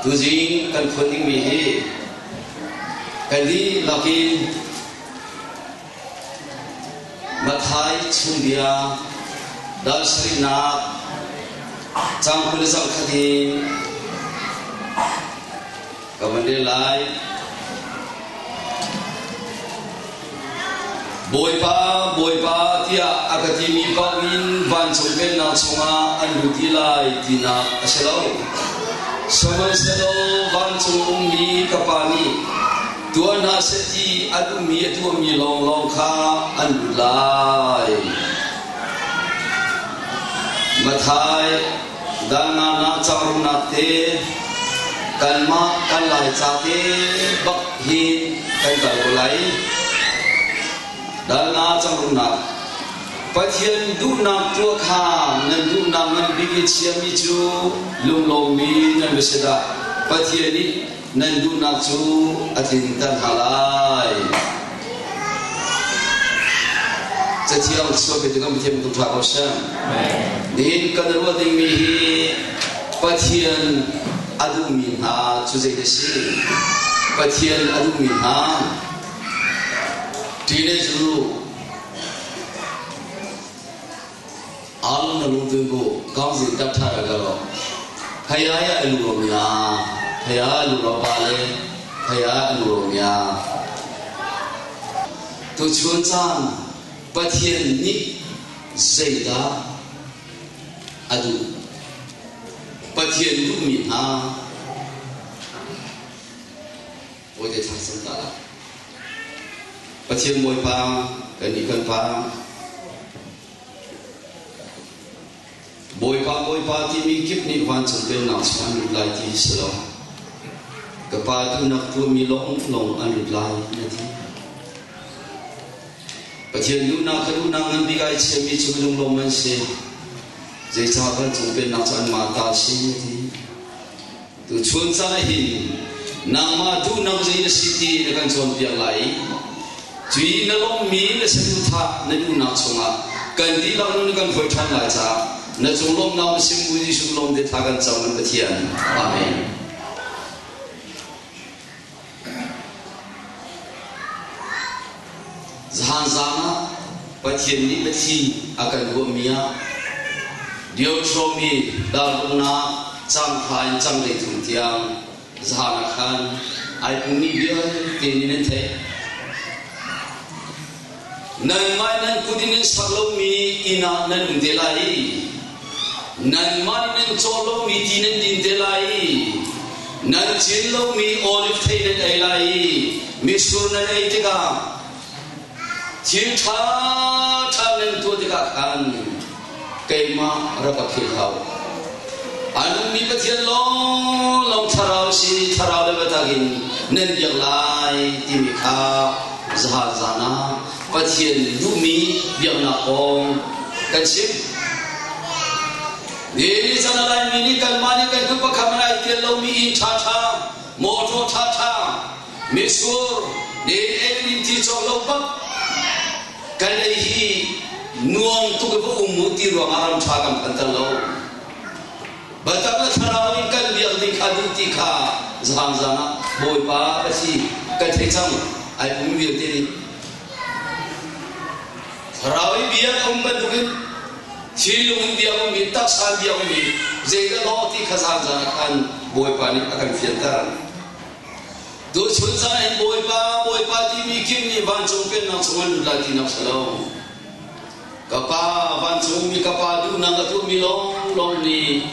Tuzing kan phuan dingmi hi kan dihlak in Matthai chungbia dal sarihnak cang 20 le cang khat in ka van rel lai. Bawipa, Bawipa tiah a ka timi paoh in vancung pennak chungah an lut ti lai tinak a si lo. Sihmanhsehlaw vancung ummi ka Pa nih tuah hna seh ti a duhmi a tuahmi lawnglawng kha an lut lai. Matthai dalnganak cangrumnak te kanmah kan Laica te bak hin kan kal ko lai. Dalnga cangrumnak Pathian duhnak tuah kha nan duhnak ngan bik i chiami cu lunglawmmi nan va si dah. Pathian nih nan duhnak cu a tlinter hna lai. Cathiang chuah pe kan Pathian tuk ṭha ko seh. Nihin kan ruah dingmi hi Pathian a duhmi hna cu zei a si? Pathian a duhmi hna ṭi le zu အားလုံးနှလုံးသွင်းဖို့ကောင်းစဉ်တတ်ထားတာကတော့ဖယားရဲ့အလိုတော်များဖယားအလိုတော်ပါလေဖယားအလိုတော်များသူချွန်ချမ်း Pathian nih zeidah a duh Pathian duhmi hna Bawi thang sam ta la Pathian Bawipa kan nih kan Pa Bawipa Bawipa timi kip nih vancung pennak chung an lut lai ti si lo. Ka Pa duhnak tuahmi lawnglawng an lut lai na ti. Pathian duhnak ka duhnak ngan bik ai chiami cu minung lawng an si. Zeicah vancung pennak cu anmah ta si na ti. Tuchun caan ah hin nangmah duhnak zei na si ti na kan cawnpiak lai i cui na lawmmi na saduhthah na duhnak chungah kan dihlak nun kan hruai ṭhan lai caah na cung lawmnak na sim bu Jesuh lawm te thla kan cam kan Pathian. Amen. Zahan zan ah Pathian nih biathli a kan ruahmi ah Deuteronomy darlungnak cang hra in cang 33 tiang zahan ah khan ai pummi vialte nih nan theih. Nanmah nan kut in nan sak lomi inn ah nan um te lai i nanmah nih nan cawh lomi ti nan din te lai i nan cin lomi oliv thei nan ei lai i mitsur nan ei tikah thil ṭha ṭha nan tuah tikah khan keimah rak ka philh hau. A nungmi Pathian lawnglawng thlarau si thlarau le biatak in nan biak lai timi kha zahan zan ah Pathian duhmi biaknak kong kan chim. Ni zan a laimi nih kanmah nih kan kut pakhat man ai tial lomi inn ṭhaṭha, mawṭaw ṭhaṭha, mitsur, ne ei ti cawk lo bak kan ei hi nuam tuk i va um u ti ruangah ram ṭha kan phanter lo. Biatak le thlarau in kan biak ding kha duh ti kha zang zan ah Bawipa ka si kan thei cang ai pum vialte nih thlarau i biak a um bantukin thinlung in biak ummi taksa in biak ummi zeidah law ti kha zang zan ah khan Bawipa nih a kan fianter. Tuchun caan hin Bawipa, Bawipa timi kim nih vancung pennak chung an lut lai tinak si lo. Ka pa vancung mi ka pa duhnak a tuahmi lawnglawng nih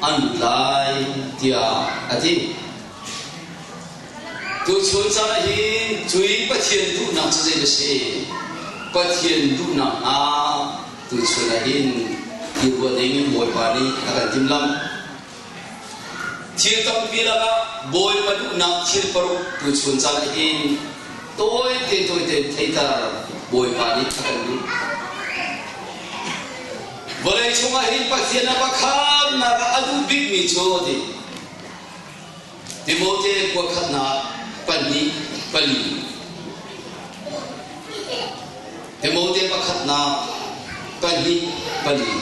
an lut lai tiah a ti. Tuchun caan hin cui Pathian duhnak cu zei a si? Pathian duhnak ah tuchun ah hin i ruah ding Bawipa nih a kan timhlamh. Thil tampi lakah Bawipa duhnak thil paruk tuchun caan ah hin tawite tawite in theiter Bawipa nih a kan duh. Vawlei chungah hin Pathian a pakhatnak ah a duh bikmi cu a ti. Timote khua khatnak pahnih pali. Timote pakhatnak pahnih pali.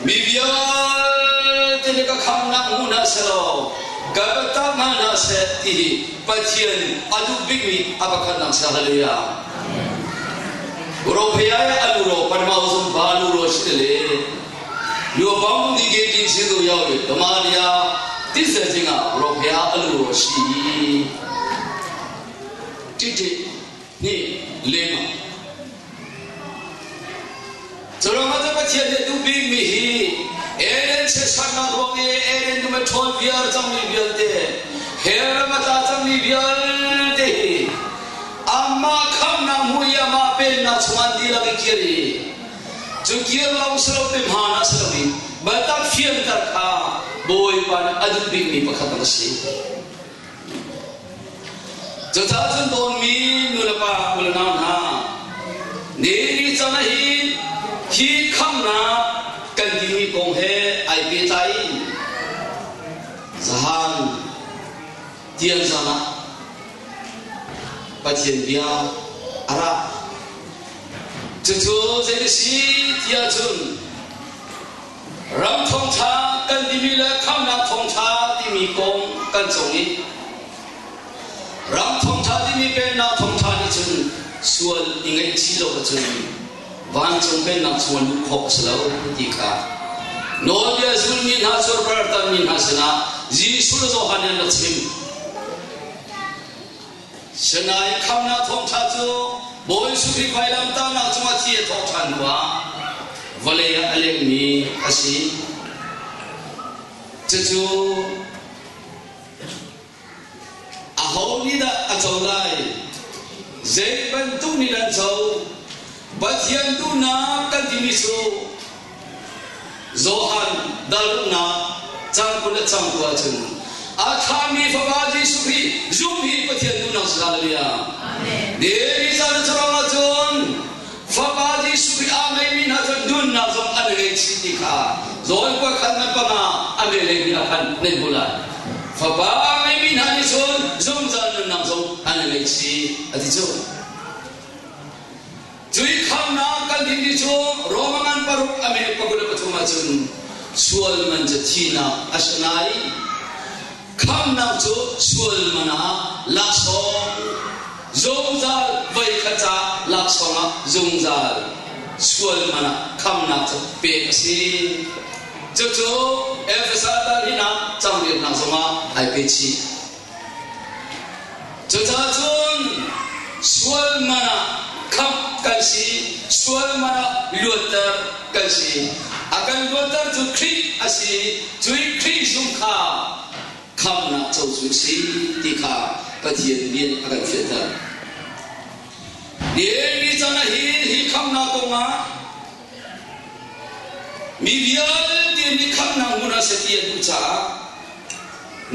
Mi vialte nih ka khamnak hmu hna selaw. Ka biatak hna hna seh ti hi Pathian a duh bikmi a pakhatnak si. Hallelujah. Ro phei ai alu ro panmao zum ba alu ro shi le လူပေါင်းဒီကေတင်စီတို့ရောက်ရဓမ္မတရားတိစေခြင်းကရောဖျားအလိုတော်ရှိတိတိနိလေးမှာကျွန်တော်ကပချေတဲ့သူပြီးမိဟီအဲရင်ချက်ဆနာရောငယ်အဲရင်ဒမထောပြာကြောင့်မိပြတဲ့ဟေရမတာကြောင့်မိပြတဲ့ အမခမ်နာမူယမပေနာချွန်ဒီလာကီရီ cu kir lo silo te hmaan ah silo in biatak fianter kha Bawipa nih a duh bikmi pakhat a si. Cucaah cun dawtmi nulepa unau hna, ni ni cang ah hin hi khamnak kan timi kong he ai pehtlai in zahan tiang zan ah Pathian bia a ra. Cucu zei a si tiah cun ram thawngṭha kan timi le khamnak thawngṭha timi kong kan cawng i ram thawngṭha timi pennak thawngṭha nih cun sual i ngaihchih lo ahcun vancung pennak chung ah luh khawh a si lo ti kha nawlbia zulmi hna cuarpartanmi hna sinah Jesuh le Johan nih an rak chim. Sinain khamnak thawngṭha cu Bawi Jesuh Khrih vailamtahnak cungah thi a thawh ṭhan hnuah vawlei ah a lengmi a si. Cucu aho nih dah a co lai? Zei bantuk nih dah an co? Pathian duhnak kan timi cu Johan daluknak cang 20 le cang 2 ahcun a thami Fapa Jesuh Khrih zum hi Pathian duhnak si hallelujah. Ni zan cu ahcun Fapa Jesuh Khrih aa ngeimi hna cu nunnak zong an ngei chih ti kha zawn kua khan ngan panga a ngei lengmi ah khan nan hmu lai. Fapa aa ngeimi hna nih cun zungzal nunnak zong an ngei chih a ti cu. Cui khamnak kan timi cu Roma ngan 6 a me 23 ahcun sual man cu thihnak a si nai khamnak cu sual man ah laksawng zungzal voi khat ca laksawng ah zungzal sual man ah khamnak cu pek a si. Cucu Efesa dal hinak cangriatnak zongah ai pe chih. Cucaah cun sual man ah khamh kan si, sual man ah luatter kan si. A kan luatter cu Khrih a si. Cui Khrih zung kha khamhnak co cu si ti kha Pathian bia a kan fianter. Ni cang ah hin hi khamhnak kongah mi vialte nih khamhnak hmun ah si ti an duh caah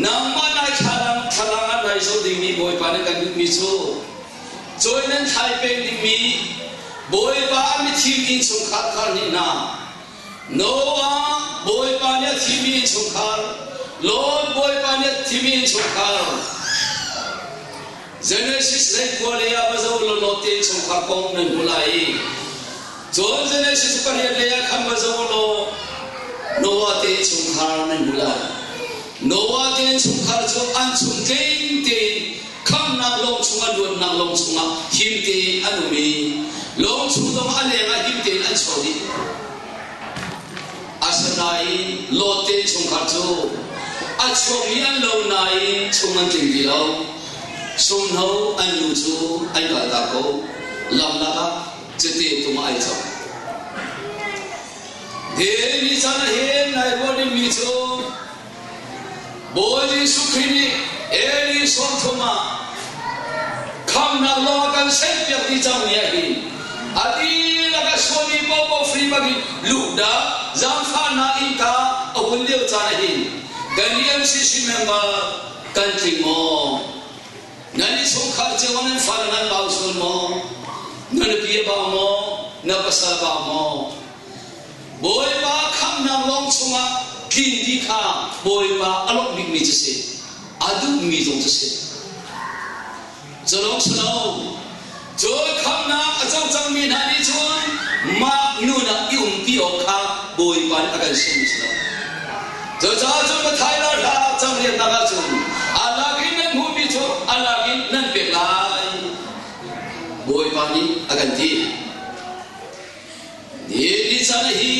nangmah nai thlalang thlalang ah nai zoh dingmi Bawipa nih kan duhmi cu cawi nan thlai peng dingmi Bawipa a mithim innchungkhar khar nih hna Noah Bawipa nih a thimi innchungkhar Lot Bawipa nih a thimi innchungkhar Genesis 19 lei ah va zoh law Lot te innchungkhar kong nan hmu lai i cun Genesis 8 lei ah khan va zoh law Noah te innchungkhar nan hmu lai. Noah te innchungkhar cu an chung tling tein khamnak lawng chungah luatnak lawng chungah him tein an um i lawng chung zong a leng ah him tein an chuak dih. Asinain Lot te chungkhar cu a chuakmi an lo nain chung an tling ti lo. Sumhno an nu cu an kaltak ko. Lamlak ah cite tung ai cang. Hi ni caan ah hin nai ruah dingmi cu Bawi Jesuh Khrih nih Eli 30 ah khamnak lawng a kan serpiak dih cangmi ah hin a dihlak a sualmi paohpaoh free bangin luh dah zaangfahnak innka a hun lio caan ah hin kan EMCC member kan tling maw? Nan i chungkhar cio ah nan fale nan bau sual maw? Na nupi a bau maw? Na pasal a bau maw? Bawipa khamhnak lawng chungah tlin ti kha Bawipa a lawmh bikmi cu si. A duhmi zong cu si. Cu lawng si lo. Cu khamhnak a co cangmi hna nih cun mah nun ah i umpi awk kha Bawipa nih a kan sawmmi si lo. Cucaah cun Matthai hla cang riannak ahcun. a kan ti. Ni ni caan hi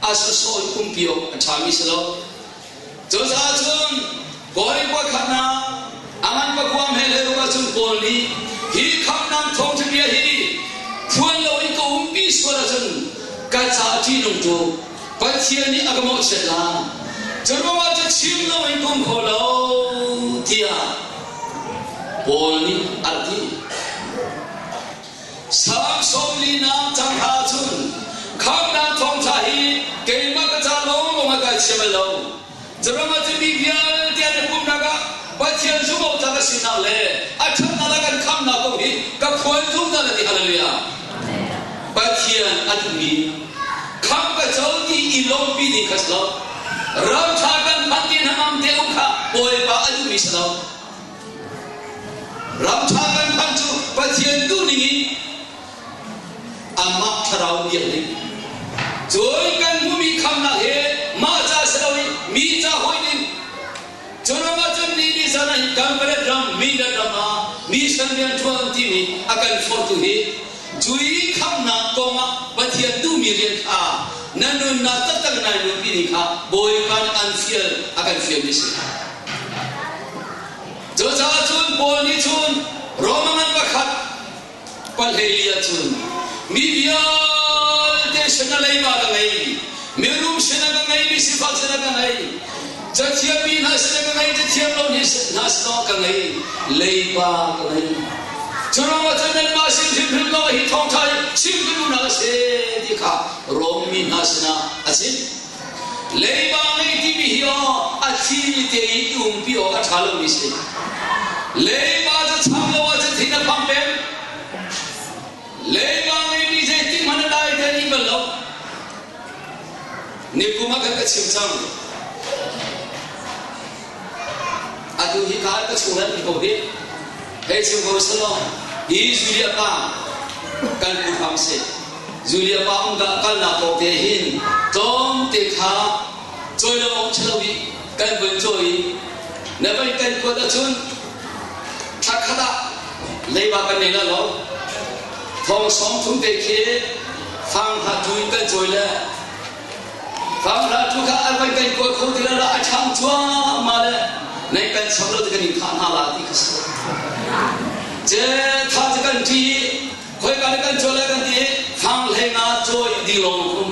a sawsawh in umpi awk a ṭhami si lo. Cucaah cun Kawi pakhatnak a ngan pakuam he le ruk ahcun Paul nih hi khamhnak thawngṭha bia hi phuan lo in ka umpi sual ahcun ka ca ṭihnung tuk Pathian nih a ka mawhchiat lai. Cu ruangah cu chim lo in ka um kho lo tiah Paul nih a ti. Salm 44 cang hna cun khamhnak thawngṭha hi keimah ka ca lawnglawng ah kai chia bal lo. Curuangah cu mi vialte an i pumhnak ah Pathian zumhawktlak a sinak le a ṭhatnak le kan khamhnak kong hi ka phuan zungzal a ti. Hallelujah. Pathian a duhmi khamh ka co ti i lawmhpi ding kha si lo. Ram ṭha kan phanh ti hnangam te um kha Bawipa a duhmi si lo. Ram ṭha kan phanh cu Pathian duhning in amah thlarau biak ding. Cun kan hmuhmi khamnak he mah ca si lo i mi ca hawi ding. Cu ram ah cun ni ni zan ah hin Kanpalet ram, Mindat ram ah mission rian ṭuan timi a kan forhtu hi cui khamnak kong ah Pathian duhmi rian kha na nunnak taktak nai nunpi ning kha Bawipa nih an fial a kan fialmi si. Cucaah cun Paul nih cun Roma ngan pakhat palhleili ahcun mi vialte sin a leiba ka ngei, mirum sin a ka ngei, mi sifak sin a ka ngei, cathiammi hna sin a ka ngei, cathiam lo hna sin ka ngei, leiba ka ngei. Cu ruangah cun nanmah sin hrimhrim lawng hi thawngṭha hi chim ka duhnak a si ti kha Rom mi hna sinah a chim. Leiba ngei timi hi aw a thimi te i i umpi awk a ṭha lomi si. Leiba cu cham lo ahcun thin a phang peng. Leiba ngeimi zeitik hmanh a dai te i bal lo. Nikum ah khan ka chim cang. Atu hi ka ka chung lan ko hi. Hei chim ko selaw hi Julia pa kan pu hram si. Julia pa um ka kalnak kong te hin tlawm te kha cawi lo awk ṭhalo i kan vun cawi na van kan kuat ahcun thla khat ah leiba kan nei la lo thong sawm thum te khi fang hla tu in kan cawi le fang hla tu kha an van kan kuat kho ti la a ṭhang cuahmah le nei kan cham lo ti kan in thah hna la ti kha si ce tha cu kan ṭi Khoika le kan cawl kan ti fang hlei nga cawi ding lawng um.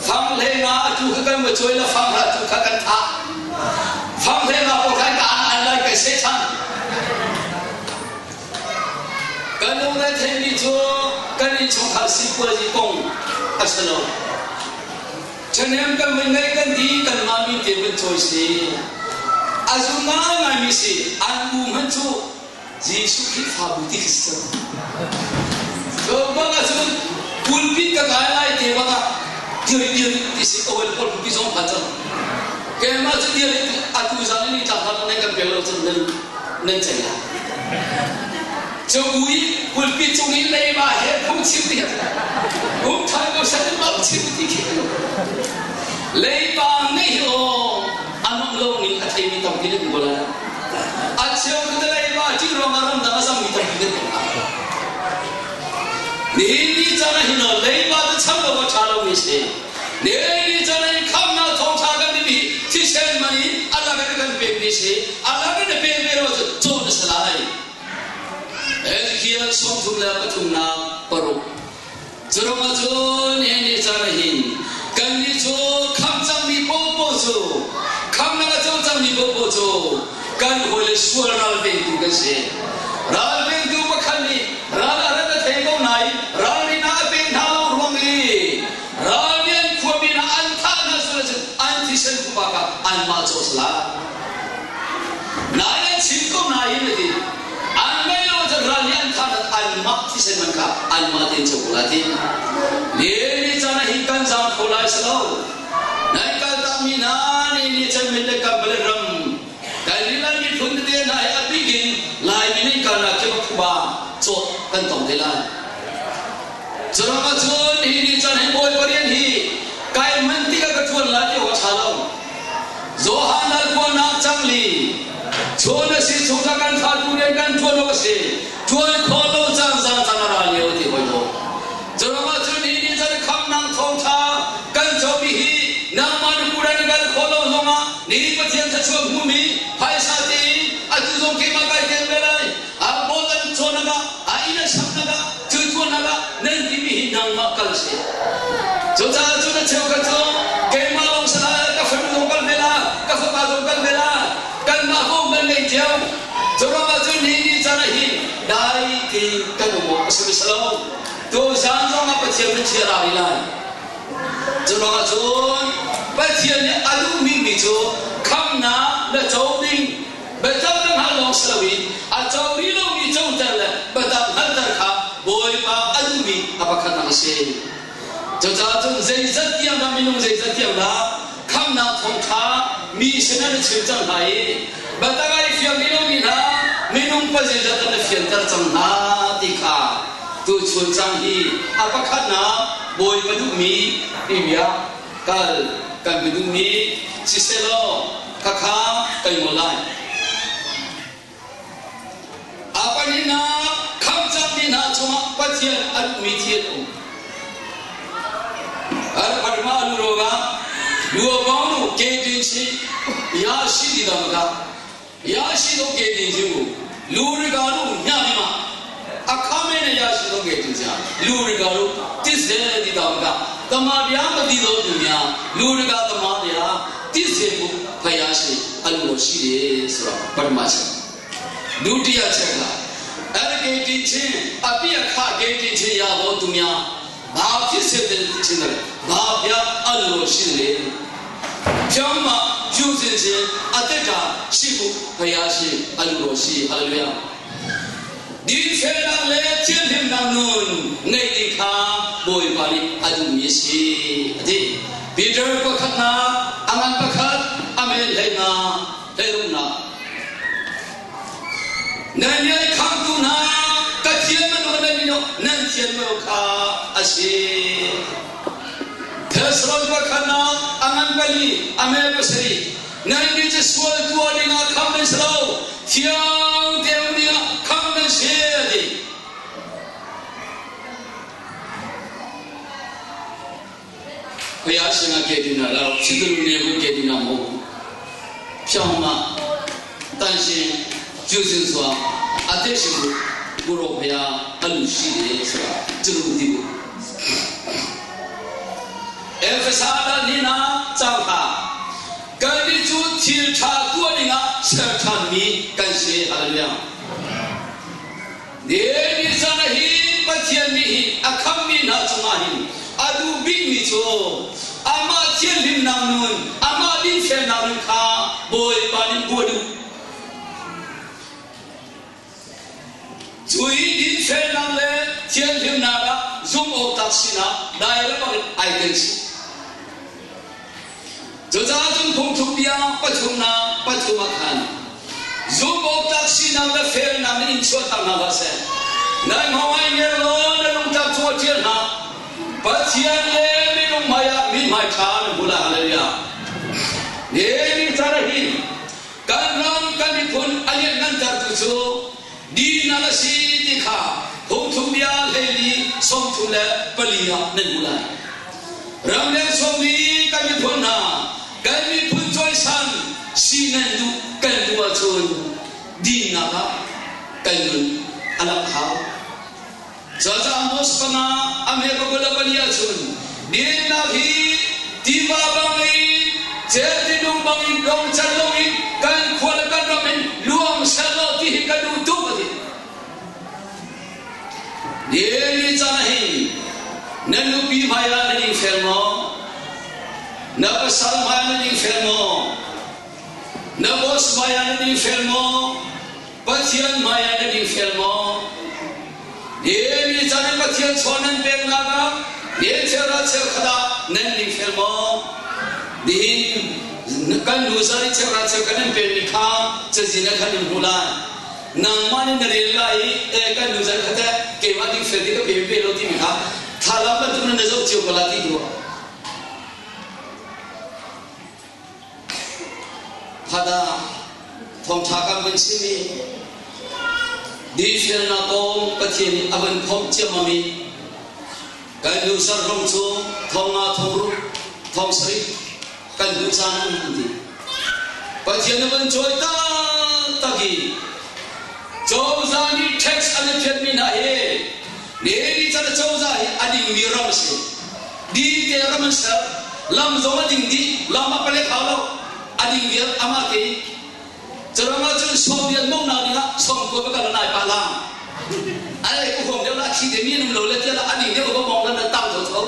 Fang hlei nga atu kha kan va cawi la fang hla tu kha kan thah. Fang hlei nga pawl khan ka an an lai kai se than. Kan lungre theimi cu kan innchungkhar sipuazi kong a si lo. Ṭhahnem kan vun ngei kan ti kan mah min te vun cawi si. A zum ngaingaimi si an bu hmanh cu Jesuh Khrihfabu ti khi si cang. Bang ahcun pulpit ka kai lai te bang ah dir dir ti si ka hawi pawl pulpit zong phan cang. Keimah cu dir atu zan in tlak hlan nan kan pek lo cun nan nan cei lai. Cu ui pulpit cung i leiba he phungchim ti um than ko san in mau chim ti khi leiba ngei hi aw anom lo ning a theimi tampi nan um ko lai. A cheu cu leiba ṭih ruangah ramdang a zammi tampi kan um hna. Nihin ni caan ah hin leiba cu cham lo a ṭha lomi si. Nihin ni caan ah khamnak thawngṭha kan timi thisen man in a lak in kan pekmi si. A lak in na pek ve lo ahcun cawn a si lai. Ezekiel 33:6 Curuang ahcun nihin ni caan ah hin kannih cu khamh cangmi paohpaoh cu khamhnak a co cangmi paohpaoh cu kan hawile sual ralvengtu kan si. Ralvengtu pakhat nih ral a rat a thei ko nain ralrin ah a pek hna lo ruang i ral nih an khuami hna an thah hna sual ahcun an thisen pupa kha anmah cawh a si lai. Nain an chim ko nain a ti. An ngei lo ahcun ral nih an thah anmah thisen man kha anmah tein co ko lai ti. Ni ni caan ah hin kan zaam kho lai si lo. Nan kaltakmi hna ni ni chan min le kam le ram kan ni lai miphun tete hna hi a bik in Laimi nih karlak khi phuba cawt kan tong te lai. Curuang ahcun hi ni caan hi Bawipa rian hi kai man tikah ka ṭuan lai ti awk a ṭha lo. Johan lalkuanak cangli chun a si chung kha kan fatu rian kan ṭuan awk a si. Ṭuan khawh lo caan zan caan a ra lio ti hoi. Pathian thluachuah hmumi phaisa tein atu zong keimah kai tel ve lai. A bawl an cawnnak ah, a inn an saknak ah, thil tuahnak ah nan timi hi nangmah kal si. Cucaah cun a cheukhat cu keimah lawng si lai, ka fanu zong kal ve la, ka fapa zong kal ve la, kanmah ko kan ngei cio. Cu ruangah cun ni ni caan ah hin dai tein kan um awk a si lo. Tu zan zong ah Pathian nan chia rih lai. Cu ruangah cun Pathian nih a duhmi mi cu khamnak na co ding biatak na hngalh lawng si loin a co rih lomi coter le biatak hngalhter kha Bawipa a duhmi a pakhatnak a si. Cucaah cun zeizat tiang dah minung zeizat tiang dah khamnak thawngṭha mi sinah na chim cang hna i biatak ai fiang rih lomi hna minung pa zeizat dah na fianter cang hna ti kha tuchun cang hi a pakhatnak Bawipa duhmi timi ah kal kan bi duhmi sisehlaw khakha kai ngol lai. A pahnihnak khamcakmi hna chungah Pathian a duhmi thil a um. Parma lu roga luo bong nu ke tin chi ya shi di dam ka ya shi do ke tin chi mu lu ri ga lu nya mi ma akhame ne ya shi do ke tin cha lu ri ga lu tis de di dam ka tama bia ma di do du nya lu ri ga tama bia tis de bu phaya shi alu shi de sura parma cha ဒုတိယချက်ကအဲ့ဒီကေတင်ချင်းအပိအခကေတင်ချင်းရတော့သူများဘာဖြစ်စေတဲ့ချင်းတယ်ဘာပြအလိုရှိတယ်ဖြောင်းမပြုစင်ခြင်းအသက်တာရှိဖို့ဘုရားရှိအလိုရှိဟာလေလုယာဒီဖေနာလေချင်းဟင်နာနွန်နေဒီခါဘိုင်ပါလီအဒုမြရှိအဒီပီတာပခနာအမန်ပခတ်အမေလေနာလေရုနာ nan yai khangtu hna ka thian man nan ni nan thian mo kha a si Thessalon pakhatnak a ngan pali a me pasarih nan ni cu sual tuah dingah kham nan si lo thiang te um dingah kham nan si a ti ဘုရားရှင်ကကယ်တင်တာလားဖြစ်သူလူနေကိုကယ်တင်တာမဟုတ်ဘူးဖြောင်းမှတန်ရှင်ပြုစင်စွာအသက်ရှင်ကိုကိုရောဘုရားအလူရှိတယ်ဆိုတာကျွန်တော်သိဖို့အဖဆာဒနိနာကြောင့်ဟာကံဒီကျူသီထာကိုနိငါဆက်ထမီကန်ရှိဟာလေလုယာ ဒီနိစနဟိပချင်မိအခမ်မိနာချမဟိအဒူဘိမိချိုအမချင်းလင်နာနွန်အမလင်ဖေနာနွန်ခါဘိုင်ပါနိကိုဒူချွေဒီဖေနာလေချင်းလင်နာကဇုံအောတစီနာဒိုင်ရပအိုင်တန်စီဇာဇုံဖုန်ထုပြာပချုံနာပချုမခန်ဇုံအောတစီနာလဖေနာမင်းချောတနာပါစေနိုင်မောင်ငယ်လောနလုံတချောချေနာပချီယန်လေမင်းလုံမာယာမိမိုင်ချာနဘူလာဟာလေလုယာနေနိသရဟိကန်ရမ်ကန်ဒီဖွန်အလျနန်တာတူချူဒီနာလစီတိခာဖုန်ထုပြာလေလီဆုံးထုလေပလီယာနေဘူလာရမ်လေဆုံးဒီကန်ဒီဖွန်နာကန်ဒီဖွန်ချွိုင်ဆန်စီနန်ဒူကန်ဒူအချွန်ဒီနာကကန်နွန်အလခါဇာဇာမောစပနာအမေဘဂလပလီယာချွန်ဒီနာဟီတီဘာဘငီเจตินุบังอินกองจันลงอินกันควรกันรมินลวงชะโลที่กันดูตุกทีเดี๋ยวนี้จะให้นันลูปีมายานันยิงเฟลโมนับสalมายานันยิงเฟลโมนับอสมายานันยิงเฟลโมปัจเจียนมายานันยิงเฟลโมเดี๋ยวนี้จะให้ปัจเจียนชวนนันเป็นลากาเดี๋ยวเชราเชขดานันยิงเฟลโมดินกันดูซาริเชราเชกันเป็นมิคาจะจินะขันหูลานนางมานี่นเรียนไล่เอกันดูซาขัดเกว่าดิ้งเฟดิก็เปเปโรตีมิคาทาลามันตุนนจบเจียวกลาตีตัวพาดาทองชากันเป็นชิมีดีเฟลนาโกงปะเทียนอบันพงเจียมามีกันดูซารงชูทองงาทองรุทองสริกันดูซานุนดี Pathian na van cawi taktak i cozah nih tax an i phiatmi hna hi Neri can cozah hi a dingmi ram a si. Dinte ram an ser. Lam zong a ding dih. Lam a palek hau lo. A ding vial amah te. Curang ahcun Soviet mongnak dingah sawmkua va kal nai pa lang. Ai ku hom deuh la thi te mi an um lo le tiah a ding deuh va mong lan tang tho tho.